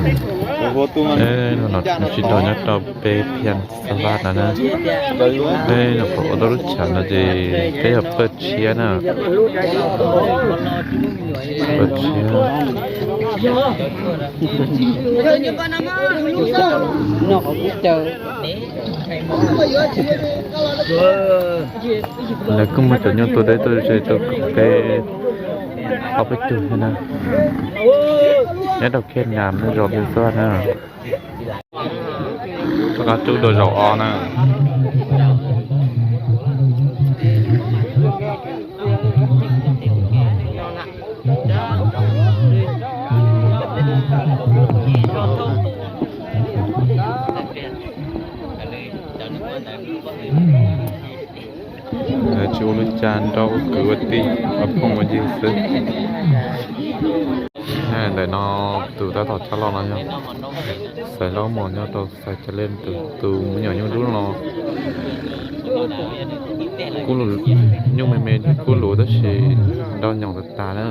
Hnub no tsis nrog nyob rau peb phiaj xav vaj no na. Peb no pom ua tau lub chaw no ces peb yog pawg tshiab na. Pawg tshiab. Lawv kuj muaj cov nyuj tua deb tuaj ze tuaj kom peb ob peb tug thiab na. Nyob rau Khej Nas lub zos Pheej Xab na. Rov qab rub dua zaum ob na. Lawv tsis ua li cas, nrog ua kwv ua tij ua phooj ua ywg xwb. Ntawm no tus tab tom tshab los no yog Xaiv Laub Mos nyob rau Xaiv Cov Lej, tus me nyuam nyuj dub no. Kuj nyuj me me thiab kub lus tab sis nrau nyoos tas tas na.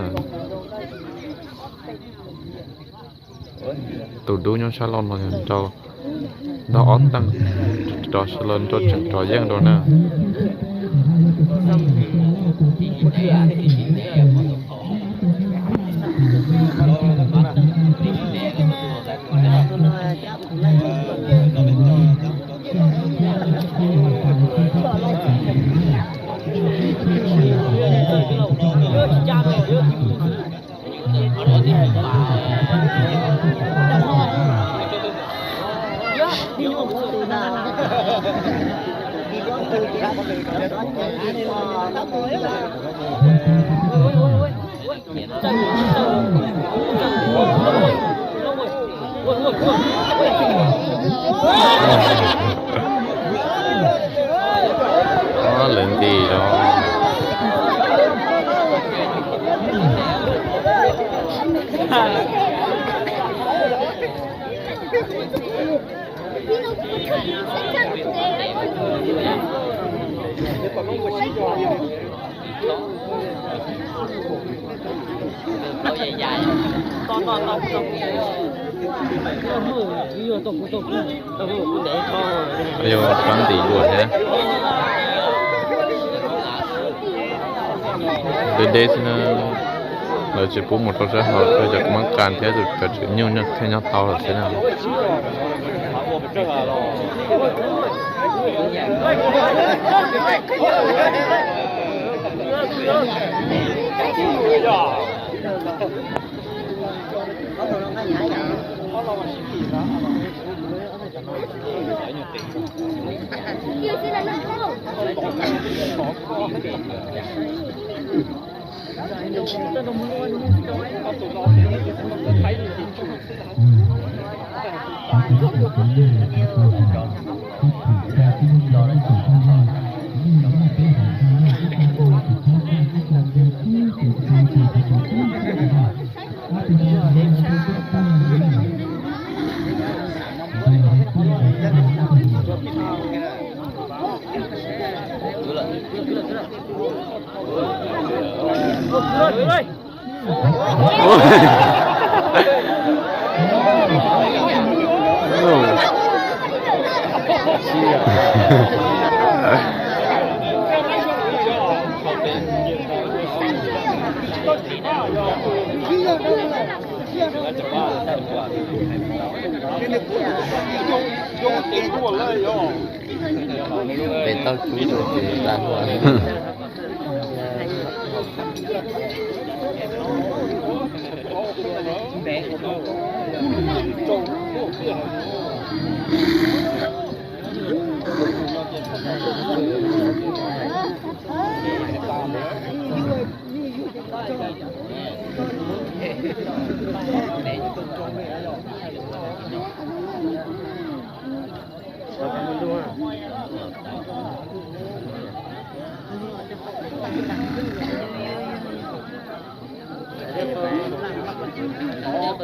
Tus dub nyob sab laug no yog nrau ntog ob teeg, rov sawv los nrau tseem rov yeej rau na. Lawv nti los. Yog rab ntim dua thiab. Deb deb xwb na, lawv tsis pub mus rau sab hauv, rau cov mab kas thiab cov tswv nyuj thiaj nyob tau lawm xwb na. Pem tau cub rau ces tag.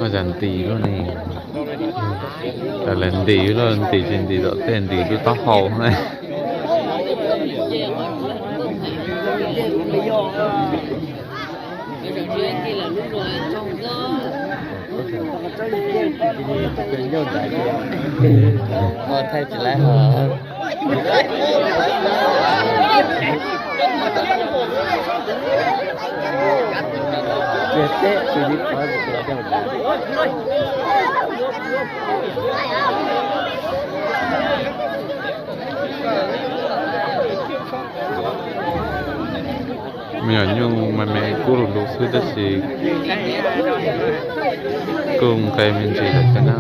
Ua cas ntim luaj ne? Cas lawv ntim luaj, ntim tsis ntim tom tej, ntim lub taub hau na. Ua thaij tsis laib hos. Teb tsis li qhov. Me nyuam nyuj me me kub lug lug xwb tab sis kuj nqes me ntsis lawm thiab na.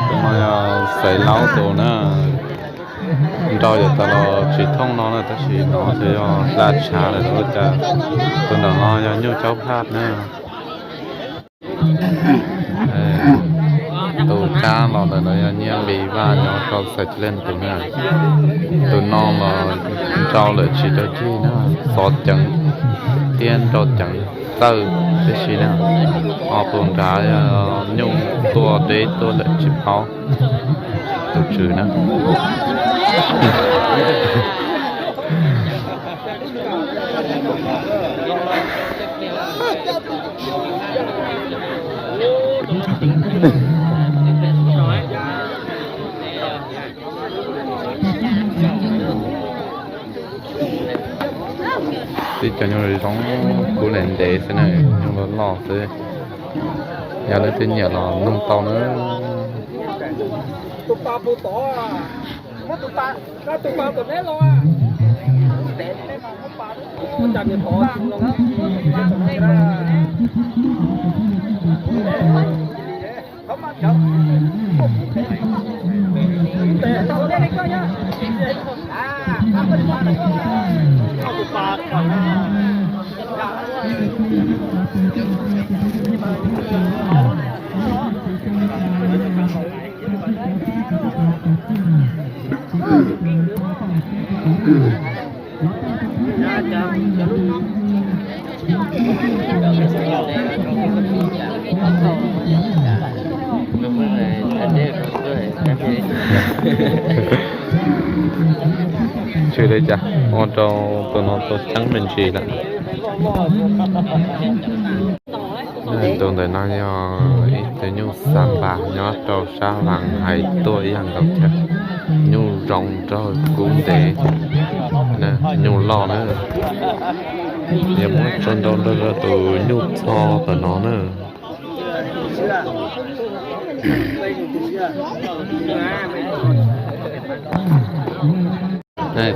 Tus no yog Xaiv Laub tus na. Nrau yav tas los tsis thooj no na, tab sis no ces yog hla tshav lawm ua cas. Tus nram no yog Nyuj Caub Phaj na. Tus kab los ntawm no yog Nyiaj Npis Vaj nyob rau Xais Cia Leej tus na. Tus no los nrau lawm tsis rau cig na, xov ceev thiab nrau ceev txawj tib si na. Ho tus nrad yog Nyuj tuaj deb tuaj lawm tsis paub tus tswv na. Tib cov nyuj zoo kub ntev ntev xwb na, nyuj loj loj xwb. Yog leej twg nyiam los noog tau na. Tsis li cas, ua rau tus no tus ceeb me ntsis lawm. Tus ntawm no yog ib tug nyuj xab npas nyob rau sab Vaj Hais tuaj ib yam nkaus thiab. Nyuj zoo nraug kub ntev, nyuj loj na. Yog muab tso nrau nrog rau tus nyuj txho tom no na.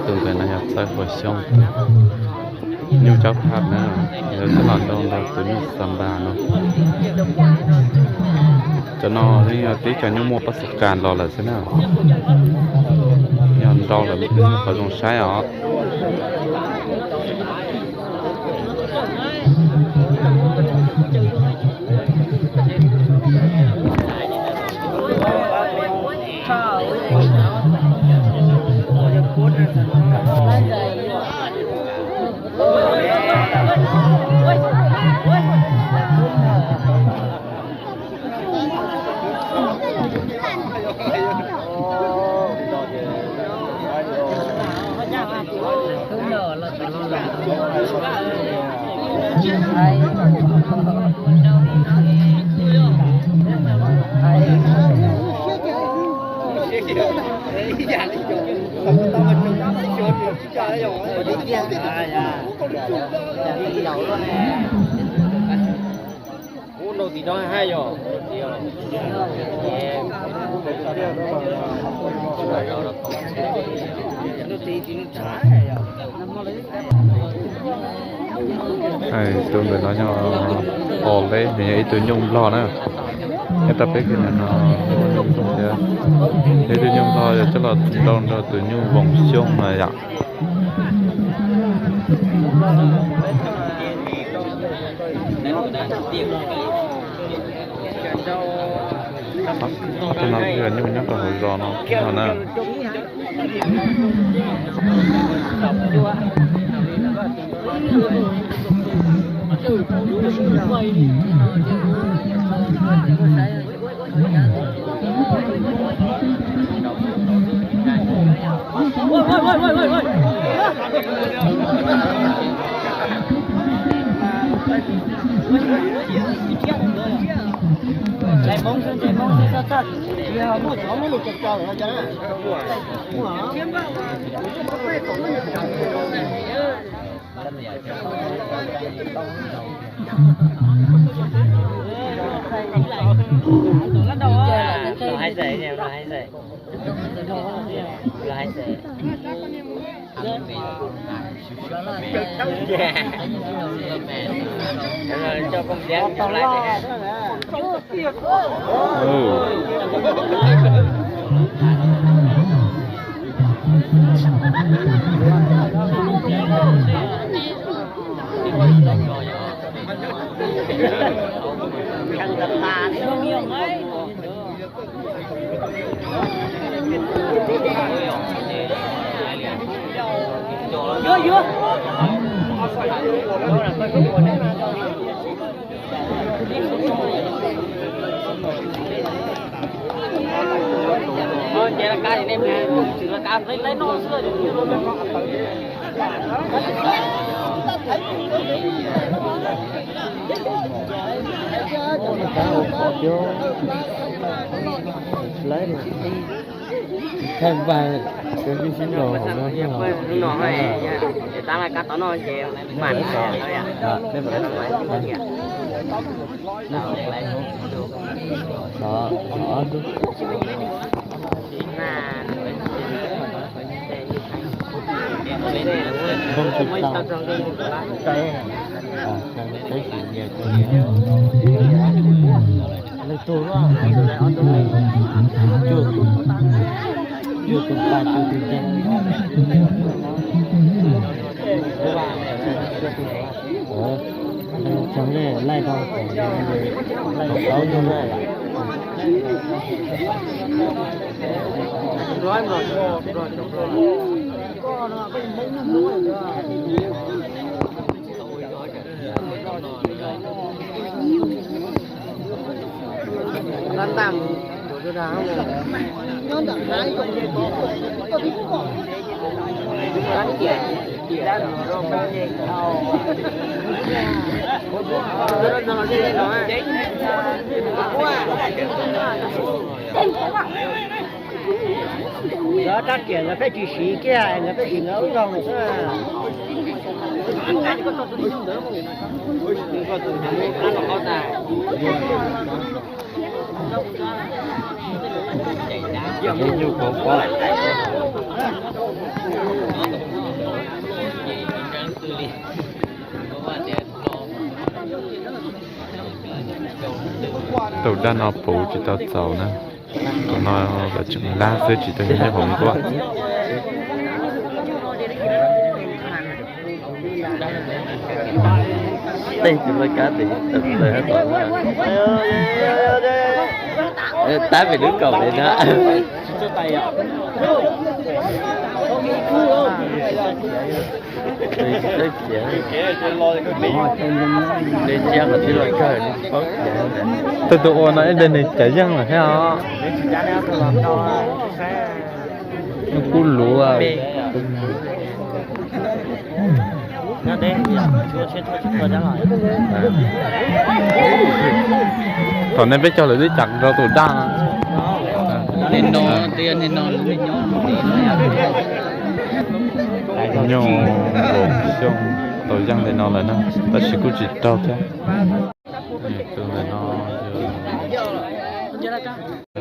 Tus ntawm no yog txawj hlua xyoob, nyuj caub phaj na, yog coj los nrau nrog tus nyuj xab npas no. Cov no yog tib cov nyuj muaj pab xab kas los lawm xwb na. Yog nrau lawm qhov zoo saib os. Tus ntawm no yog os le, nws yog ib tug nyuj nplog na. Nyob rau peb kwv no, ib tug nyuj nplog yog coj los nrau nrog tus nyuj voos xyoob no yom. Tej no yog nyuj nyob rau hauv zos no na. Thaij npaj cov vij sib nraus hauv no thiab os. Ob tug npoo tsis tau. Peb xwm nyias leej tug, ob tug cuaj tus, cuaj tus paj cuaj tus ceg. Txog nej laij tau laij tau plaub tug na. Nkawd rab riam nkawd pheej tsis siv kiag, nkawd pheej siv nkawd lub zog xwb. Tus daj no puv tsis tau txaus na. Tus no lawv tseem lab xwb tsis tau yog nyob hauv nkuaj. Tej tus laj kab tes tawm plaws hab tom no. Tab pem lub kaum li na. Tsis txawj khiav, de tsiab qhov twg los kawg, tsis paub khiav. Tej tus ua no ib daim nws cav yeej lawm thiab os. Nws kuj luv. Thaum nej peb caug lawm twb cas rau tus daj no. Nyuj Npaum Xyooj tau yeej li no lawm na, tab sis kuj tsis raug thiab. Tus ntawm no,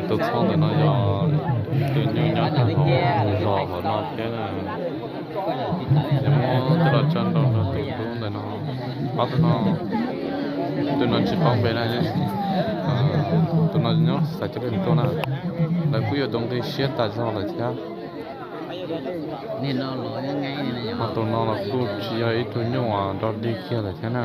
tus txhob ntawm no yog tus nyuj nyob hauv zos hauv no thiab na. Ces muab coj los tso nrau nrog tus tub ntawm no. Ob tug no, tus no tsis paub npe na, tus no nyob xav coj peb tuaj na. Lawv kuj yuav tus nqi siab tas zog lawm thiab. Ho tus no los kuj tsis yog ib tug nyuj uas nrog dig kiag lawm thiab na.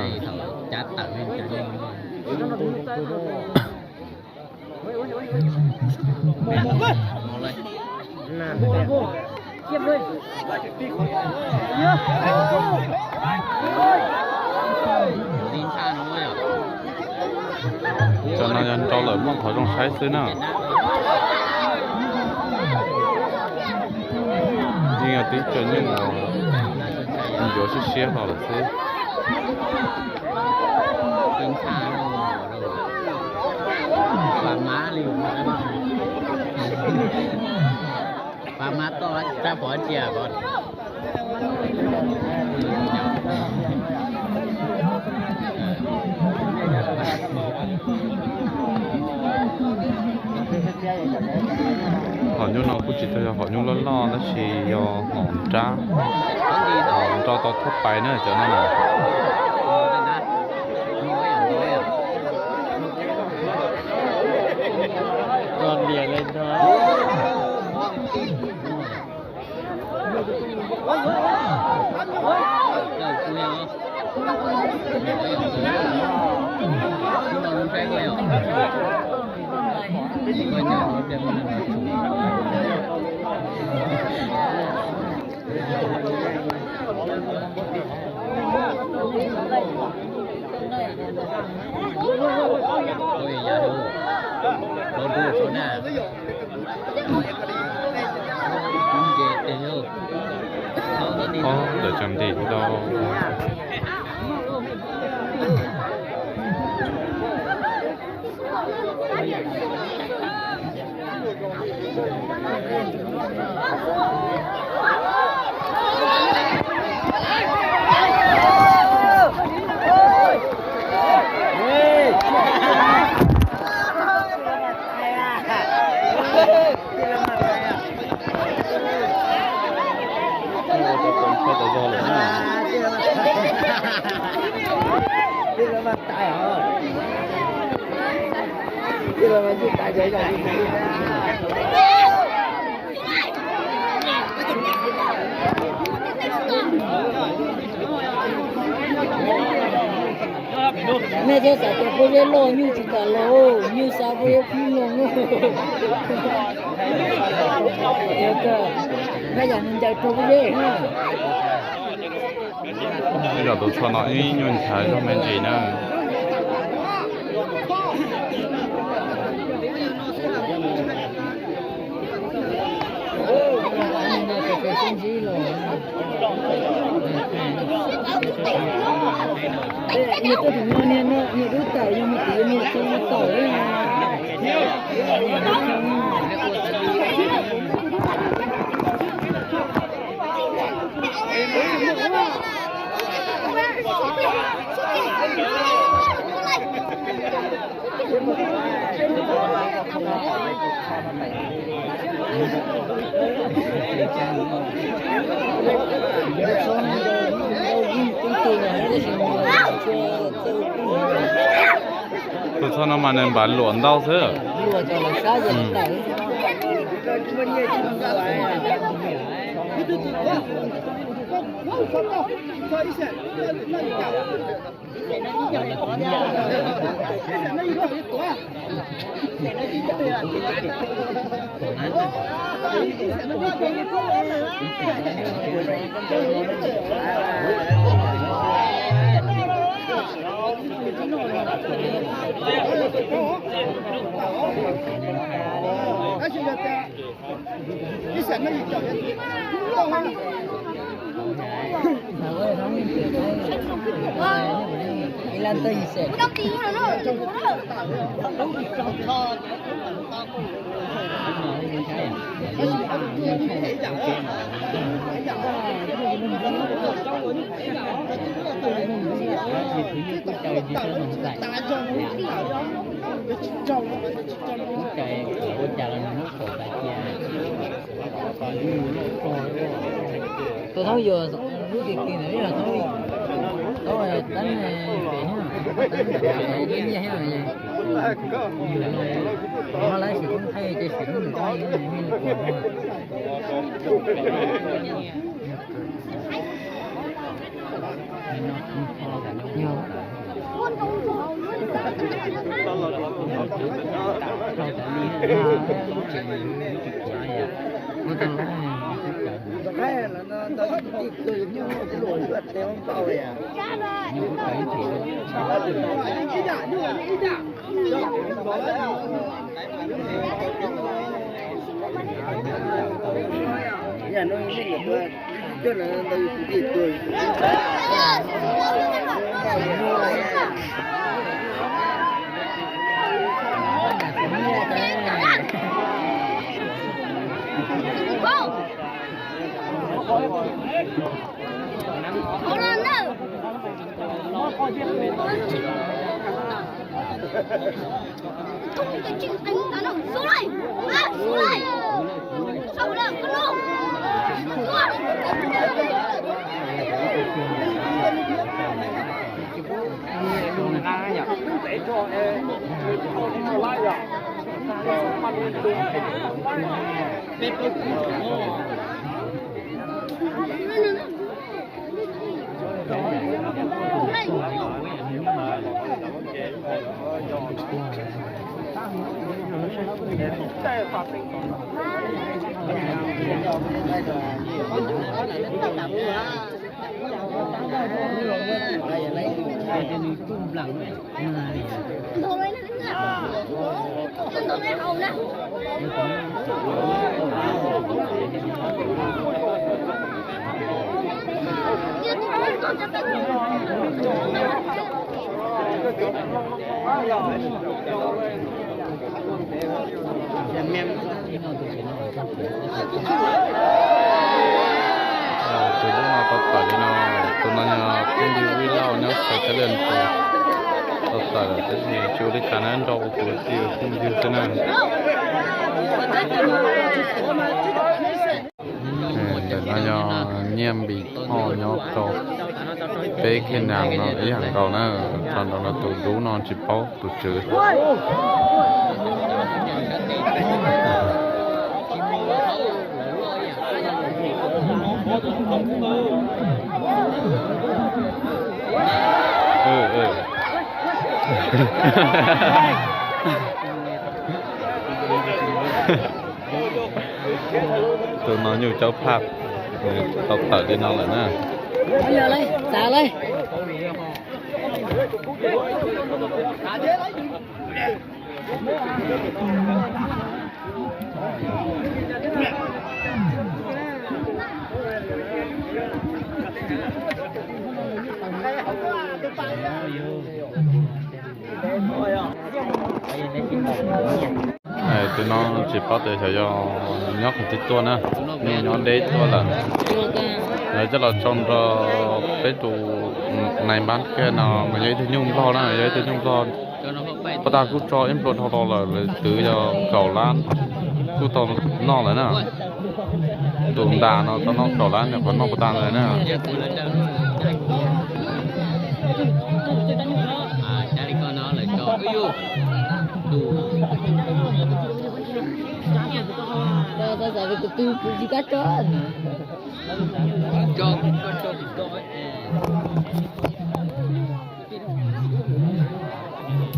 Cov no yog nrau lawm muaj qhov zoo saib xwb na. Yeej yog tib co nyuj uas yuav siab siab hlo lawm xwb. Hom nyuj no kuj tsis tau yog hom nyuj loj loj tab sis yog hom nrab, hom nrau tau thaj pais na cov no na. Ob, lawv tseem ntim tau. Nej cov xav tau pob zeb loj nyuj tsis kam los, nyuj xav pob zeb khib no. Yog nws ncaws rau pob zeb na. Ib zos tus txho no ib nyuag nchav zog me ntsis na. Tuaj tim no niag no niag dub tawm yog mus tim niag tsis tawm li. Tus txog no mas nws npav luam ntau xwb. Tus thaub yuav lub kis kis ntawd ib los thaub, thaub teeb pem, teeb pem nyiaj thiab. Ho lawv sim koob thaij ces sim lub nws thaij. Tus dub no tau tawm li no, tus no yog phooj ywg Vij Lauj nyob Xav Thaib Leej tus tau tawm tab sis tsis ua li cas na, nrog ua kwv tij phooj ywg xwb na. Ntawm no yog Nyiaj Npis Thoj nyob rau peb Khej Nas no ib yam nkaus na, tso nrau no tus dub no tsis paub tus tswv. Tus no nyuj caub phaj, tau tawm li no lawm na. Tus no tsis paub tias xyov yog nyob qhov twg tuaj na, nws nyob deb tuaj lawm. Lawv coj los tso nrog peb tus nais npab kiag no mas yog ib tug nyuj nplog na, yog ib tug nyuj nplog. Pab tag kuj tso ib nplua dhau los lawm, lawv twv yog kaum lab kuj tau noj lawm na. Tus ntas no tau noj kaum lab, nws qhov noj pab tag ntawd na.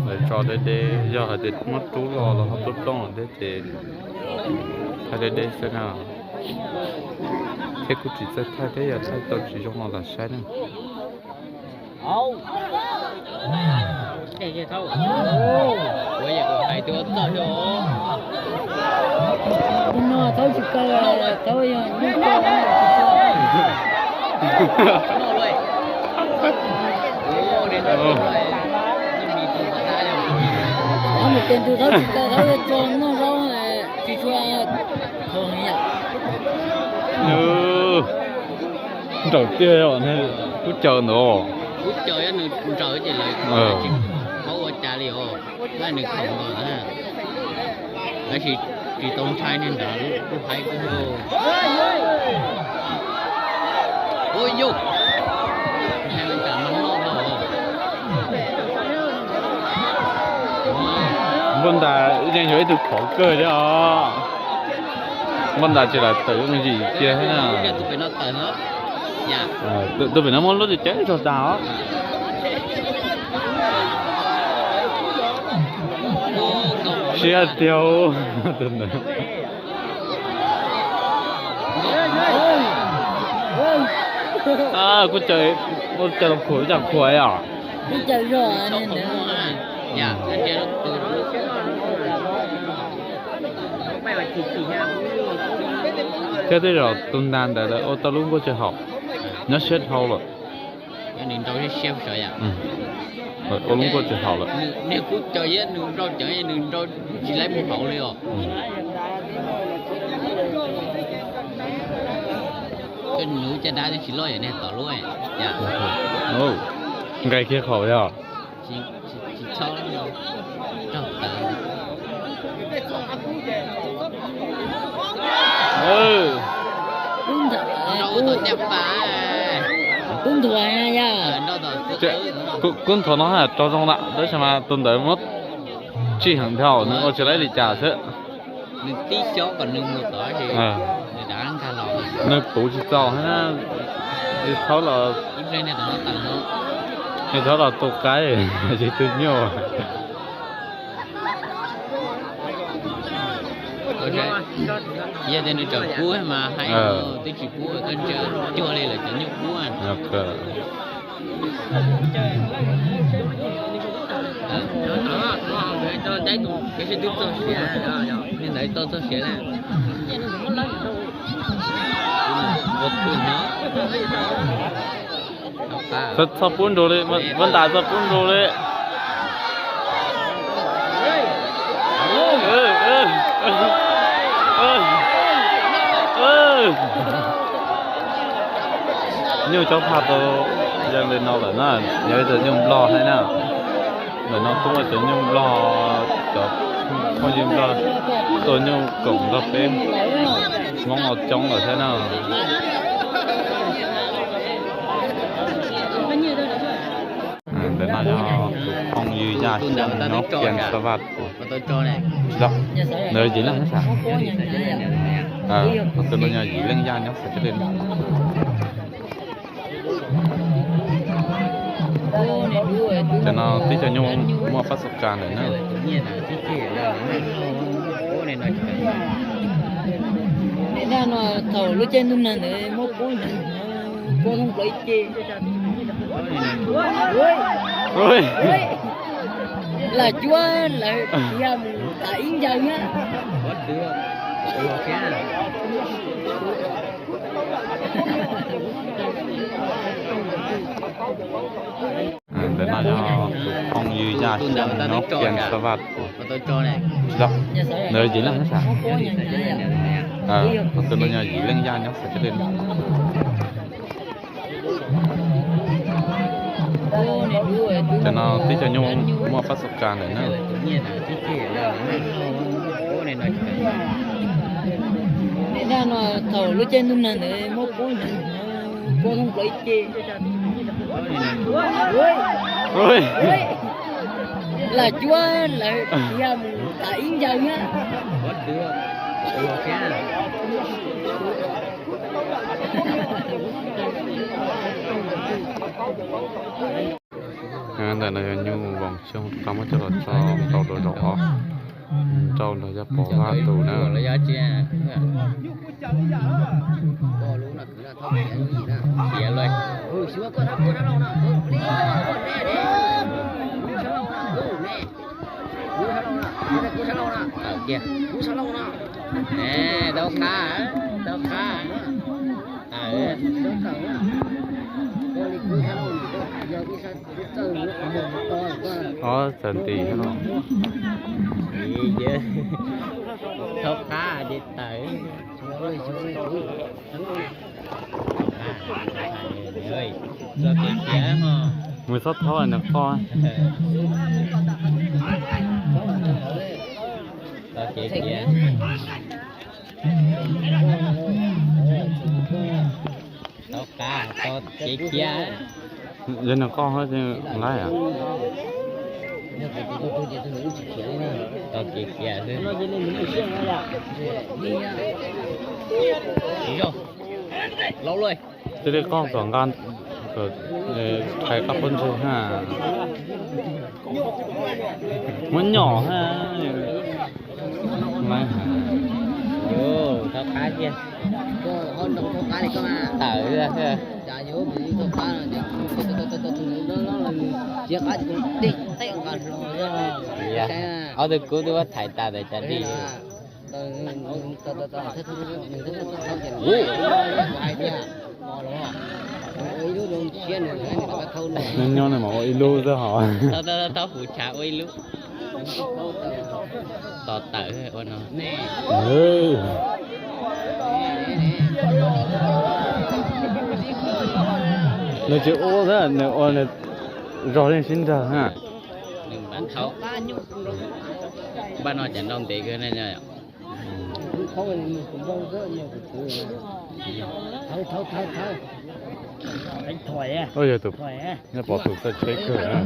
Lawv tso deb deb, yog hais tias muab rub los los ho plooj plooj thiab ces thaij deb deb xwb na. Thiab kuj tsis txawj thaij thiab, yog thaij tau tsis zoo los lam saib na. Tus no thaub tsis kaw, thaub yog nyuj kaw. Thaub mus ces tus thaub tsis kaw, thaub yuav tso noj zaub tsis tshua kho yam. Nrawm tiag, kub caws ntawd. Kub caws nws nrawm ces lawv tsis paub ua cas li os. Nws khoom ntawd, tab sis tsis tau ntshai niag ntawd lub haib kub. Ua yus, npoj ntas yeej yog ib tug khov kawg thiab os. Npoj ntas tsis lam tawm yooj yim kiag thiab na. Tus pem no muab lub twg cawv zog tas os. Siab tiag. Kuj caw, kuj caw los khuam, ib cam khuam os. Thiab tej zaum tus ntas ntawd lawv ua tau lub nkuaj tsw haum, nyob siab dhau lawm. Nws nrau siab siab sav yam. Ua lub nkuaj tsw haum lawm. Niag kub caws thiab nws nrau ceev, nws nrau tsis laib mus hauv li os. Nws caj dab twb tsis loj yam niag tom lub. Nqis kiag qhov yog. Kub nthuav, kub nthuav no rau zoo lawm, tab sis mas tus ntawd muab tsij heev dhau, nws ua tsis laib li cas xwb. Nws tib xyob kom nws mus tod, nws rov nkag los. Nws puv tsis txaus, nws thaub los, nws thaub los tus qaib, tsis tus nyuj. Yog tias nws tseem kub mas haib, twb tsis kub, koj ntsia cuag li lawv cov nyuj kub. Ntawd tau txog siav na. Txog pub nrug li, Npoj Ntas txog pub nrug li. Nyuj cob phaj tau yeej li no lawm na, yog ib tug nyuj nplog thiab na. Ntawm no kuj muaj cov nyuj nplog, cov phooj ywg nplog tua nyuj koom nrog peb Hmoob los coob lawm thiab na. Ntawm no yog tus phooj ywg Yaj Xyooj nyob Kias Xab Vaj. Ntawd yim leej thiab sas? Tus no yog yim leej Yaj nyob sas. Cov no tib co nyuj muaj pab xu kas ntawm na. Thaum lub caij ntuj nag ntawd muab puab, puab thoob plaws ib ce. Lam cuab lawm, yog mus tas ib ncaws na. Ntawm no yog tus phooj ywg Yaj Xyooj nyob Kias Xab Vaj. Ntawd yim leej nyob sab. Tus no yog yim leej Yaj nyob sab. Cov no tib co nyuj muaj pab xu kas ntawm na. Dag no thaum lub caij ntuj nag ntawd muab puab ntag, puab thoob plaws ib ce. Lam cuab lawm, yog mus tas ib ncaws na. Ntawm no yog nyuj Voos Xyooj rov qab muab coj los tso nrau rau zaum ob, nrau nrog Yaj Pov Vaj tus na. Tau qab, tau qab. Ob txawm nti no. Thaub qab ces tawm. Mus txhob thaub nws qoj. Tau kev khiav. Tau qab, tau kev khiav. Yog nws qoj hab nqaij. Tau kev khiav xwb. Laus lawm. Cia li qoj kom nqa, qhais qab pob ntseg ha. Muab nyom ha. Thaub qab kiag. Tawm. Ob tug kub twb muab thaiv tas tas cas li. Nyob nyob no mas ua ib lub xwb hos. Thaub huv tshav ua ib lub. Tos tawm ua no. Nws tsis ua xwb, nws ua nws zog leej sib nrag na. Nws npaj thaub. Npaj no cas nrau ntev kawg na. Yog tus, nyob pov tus txawj tsheb kawg na.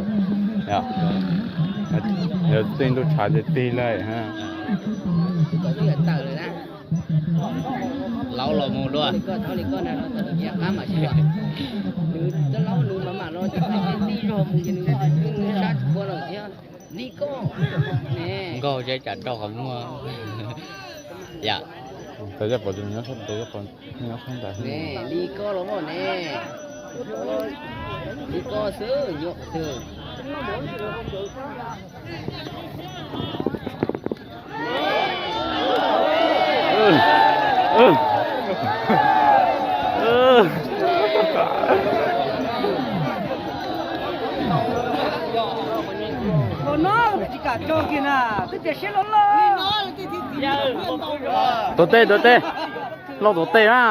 Yog tej ntuj tshav ces tig lawm ha. Laub los mus dua. Nkauj seb tsam rau qhov muag. Yom. Li koj los mas ne, li koj xwb, nyuam xwb. Los no tsis kam tso kiag na, twb tias siab loj loj. Tuav tej, tuav tej, lauj, tuav tej na.